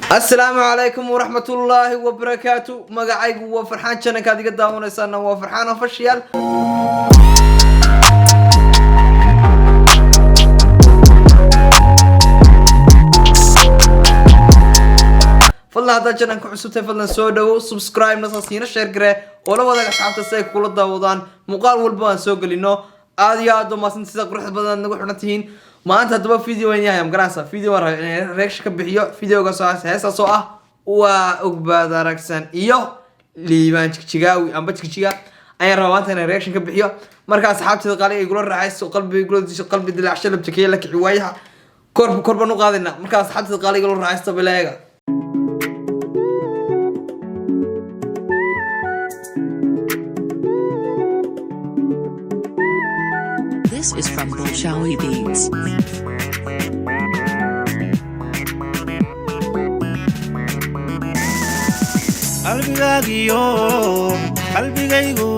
Asalaamu calaykum waraxmatullaahi wabarakaatu. Magacaygu waa Farxaan, channelkaad iga daawanaysaana waa Farxaan Official. Fadlan haddaad channelka cusubtahay, fadlan soo dhawo, subscribe na saasiina, share garee oo la wadaag asxaabta si ay kula daawadaan muuqaal walba aan soo gelino. Aad iyo aad umaasan sida quruxda badan aad nagu xidhan tihiin. Maanta haddaba video waan yahay, magaranaysa, video waan rabay inaan reaction ka bixiyo. Videogaas oo ah heestaas oo ah waa Ogbaad Aragsan iyo Liibaan Jigjigaawi amba Jigjiga ayaan rabaa maanta inaan reaction ka bixiyo. Marka asxaabteeda qaaliga, igula raaxayso, qalbi igula disho, qalbi dilaacsho, labjakeeye la kici waayaha, kor kor baan u qaadayna. Marka asxaabteeda qaaliga, igula raaxaysto bileega. This is from Bolshawi Beats. Qalbigaagiyo qalbigaygu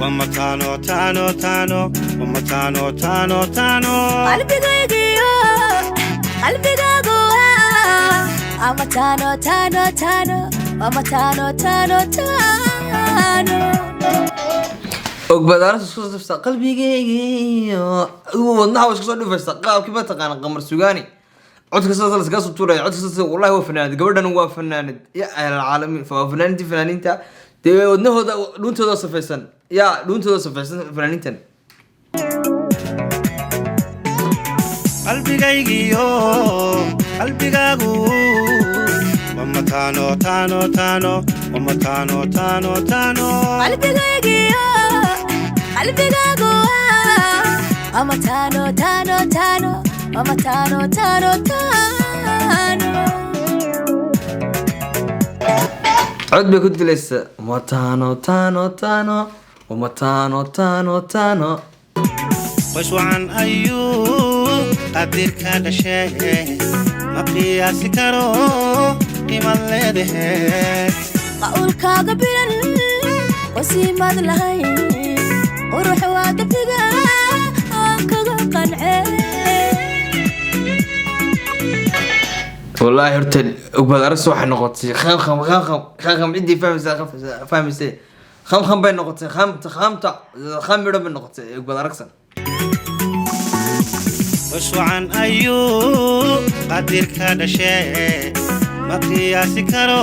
waa mataano, taano, taano, waa mataano, taano, taano. Qalbigaygiyo qalbigaagu waa mataano, taano, taano, waa mataano, taano, taano. Ogbaad Aragsan isku soo dhifta qalbigaygiyo wadnaha waa isku soo dhifaysa qaabkii, ma taqaana, Qamar Sugaani. Codka sidaas la iskaga soo tuuraya, codka sidaas. Wallahi waa fanaanad, gabadhan waa fanaanad ya ahlal caalamiin, waa fanaaniintii fanaaniinta dee, wadnahooda dhuuntooda safaysan, ya dhuuntooda safaysan fanaaniintan. Qalbigaygiyo qalbigaagu waa mataano, taano, taano, waa mataano, taano, taano. Qalbigaygiyo qalbigaagu waa mataano, taano, taano, waa mataano, taano, taano. Cod bay ku dilaysa, matano, tano, tano, matano, tano, tano. Qoys wacan ayuu qadirka dhashee, ma qiyaasi karo qiimad leedahe. Qawlkaaga bilan qosiimad lahayn, qurux waa dabiga aan kaga qancee. Wallaahi horta Ogbaad Aragsan waxay noqotay khamkham, khamkham, khamkham. Ciddii fahmaysa fahmaysay, khamkham bay noqotay, khamta, khamta, kham midho bay noqotay Ogbaad Aragsan. Qoys wacan ayuu qadirka dhashee, ma qiyaasi karo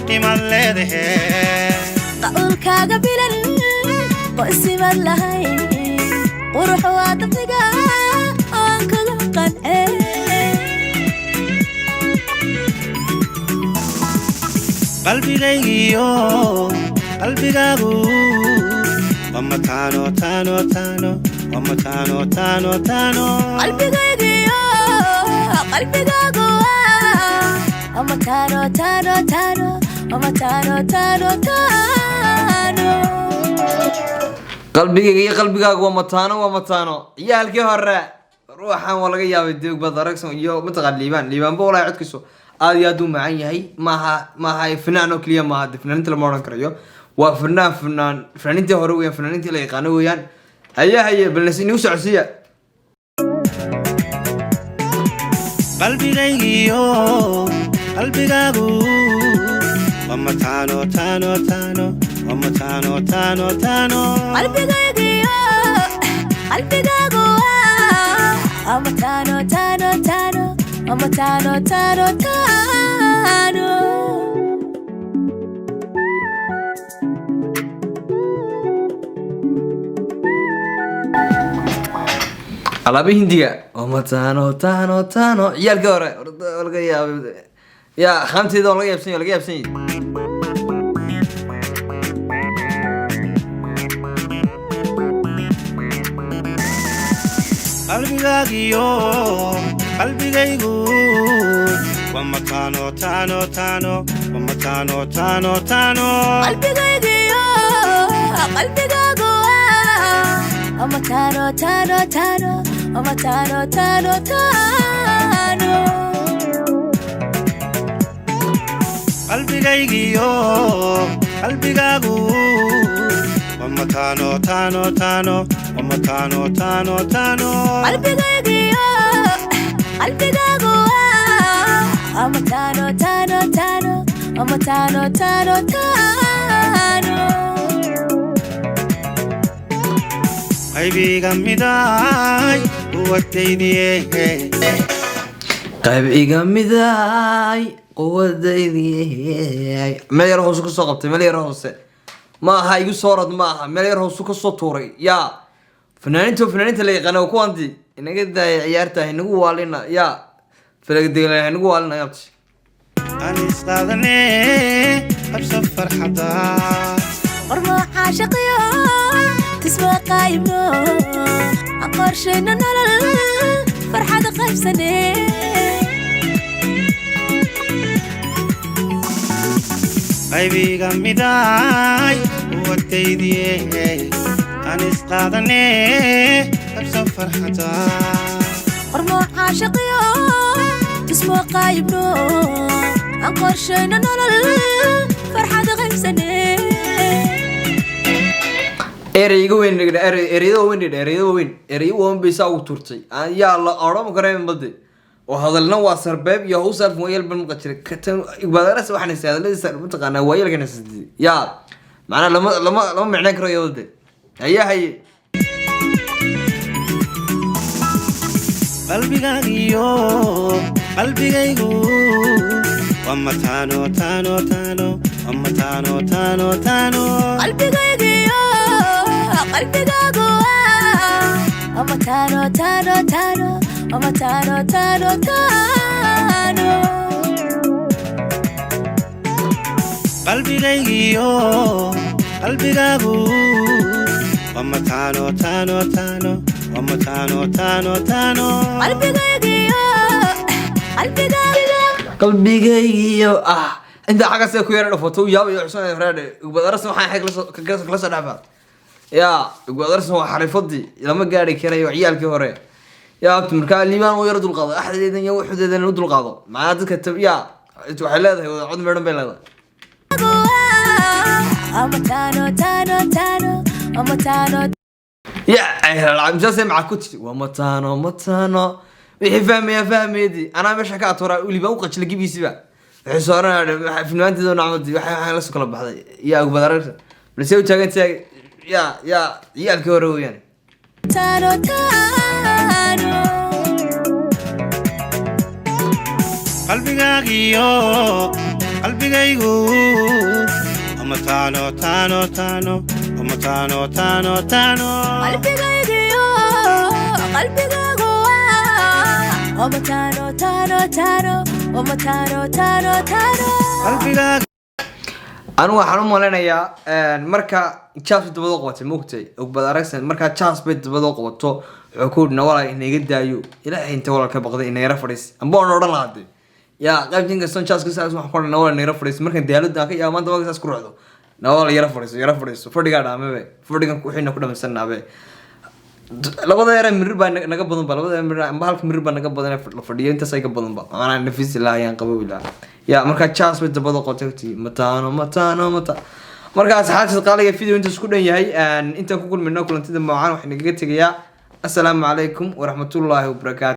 qiimad leedahe. Qawlkaaga bilan qosimad lahayn, qurux waa dabiga aan kaga qancee. Qalbigaygiyo qalbigaagu waa mataano, taano, taano, waa mataano, taano, taano. Qalbigaygiyo qalbigaagu waa mataano, taano, taano, waa mataano, taano, taano. Qalbigayga iyo qalbigaagu waa mataano, waa mataano iyo halkii hore ruuxan waa laga yaabay dee. Ogbaad Aragsan iyo mataqaan Liibaan, Liibaanba walahi codkiisu aad iyo aad u macan yahay. Maaha fanaan oo keliya maaha de, fanaaninta lama odhan karayo waa fanaan, fanaan, fanaaniintii hore weeyaan, fanaaniintii la yaqaano weeyaan. Haye haye, balnas inagu socodsiiya. Qalbigaygiyo qalbigaagu waa mataano, taano, taano, waa mataano, taano, taano. Qalbigaygiyo qalbigaagu waa mataano, taano, taano, waa mataano, taano, taano. Alaaba Hindiga waa mataano, taano, taano, ciyaalkii hore waa laga yaabay ya, khaamteeda waa laga yaabsan yahay, laga yaabsan yahay. Qalbigaagiyo qalbigaygu waa mataano, taano, taano, waa mataano, taano, taano. Qalbigaygiyo qalbigaagu waa mataano, taano, taano, waa mataano, taano, taano. Qalbigaygiyo qalbigaagu waa mataano, taano, taano, waa mataano, taano, taano. Qalbigaygiyo qalbigaagu waa Ama tano tano tano, ama tano tano tano. Qaybiga midaay quwadaydiye. Qayb iga midaay quwadaydii. Meel yar hoose kasoo qabtay, meel yar hoose ma aha, igu soo rad ma aha, meel yar hoose kasoo tuuray. Yaa fanaaniinta la yaqaana waa kuwanti inaga daaya ciyaarta, inagu waalina yaa falagdegla, inagu waalina yaabti. Aan isqaadane, qabso farxada. Qormo caashaqiyo tisma qaybno, aan qorshayno nolol farxad qaybsane. Qaybiga midaay quwadaydiye, aan isqaadane, qabso farxada. Qormo caashaqiyo tisma qaybno, aan qorshayno nolol farxad qaybsane. Ereyga weyn, ereyada waaweyn, ereyada waaweyn, ereyo waaweyn bay saa ugu turtay. Yaa la odhan karay bade oo hadalna waa sarbeeb iyo hawsaaf waayeel ban maqa jiray katan baadaras waxaan haysaa hadaladiisa mataqaanaa waayeelkan haysatay yaa macnaa lama micnayn karo iyadoo de haye haye. Qalbigaagiyo qalbigaygu waa mataano taano taano, waa mataano taano taano. Qalbigaygiyo qalbigaagu waa ama tano tano tano, ama tano tano tano. Qalbigaygiyo qalbigaagu waa mataano taano taano, waa mataano taano taano. Qalbigaygiyo qalbigaagu. Qalbigaygiyo intaa xaggaas ku yara dhafato u yaab iyo xusan reer badarasna waxaan xag kala soo dhafaa yaa badarasna waa xarifadii lama gaari karayo ciyaalkii hore yaa abti. Markaa liibaan u yara dulqaado axdeedan iyo wuxudeedan u dulqaado macnaa dadka yaa waxay leedahay wada cod meedhan bay leedahay. Ama tano tano tano, ama tano. Ya misaase maxaa ku tiri? Waa mataano mataano, wixii fahmaya fahmaydi, anaa meesha ka atoraa liibaan u qajila gibiisiba waxay sooranaa filmaanteeda nacmadi waxay la soo kala baxday yaa badararta balse u taagan tahay yaa ciyaalkii hore weeyaan. Tano tano. Qalbigaagiyo qalbigaygu waa mataano taano taano, waa mataano taano taano. Qalbigaygiyo qalbigaagu waa ama tano tano tano, ama tano tano tano. Qalbigaaga. Anigu waxaan u maleynayaa marka chance dabada qabatay moogtay ogbad aragsan, markaa chance bay dabada qabato wuxuu ku yidhi nawala inaga daayo, ilaahay inta walal ka baqday inagara fadhiis amba waan odhan lahaa dee yaa qaybta inkastoo chance ka saas waxaan ku odhan nawala inagara fadhiis markaan daalada aan ka yaabo maanta marka saas ku ruxdo nawala yara fadhiiso, yara fadhiiso, fadhigaa dhaamebe fadhigan wixiina ku dhamaysanabe labada yara mirir baa naga badan ba, labada mirir amba halka mirir baa naga badan ee la fadhiyo intaas ay ka badan ba maanaa nafis ilaa ayaan qabowi lahaa ya markaa chance bay dabada qotay mataano mataano mata. Marka asxaabta qaaliga, video intaas ku dhan yahay. Intaan ku kulmayno kulantida macaan, waxaan nagaga tegayaa assalaamu calaykum waraxmatullaahi wabarakaatu.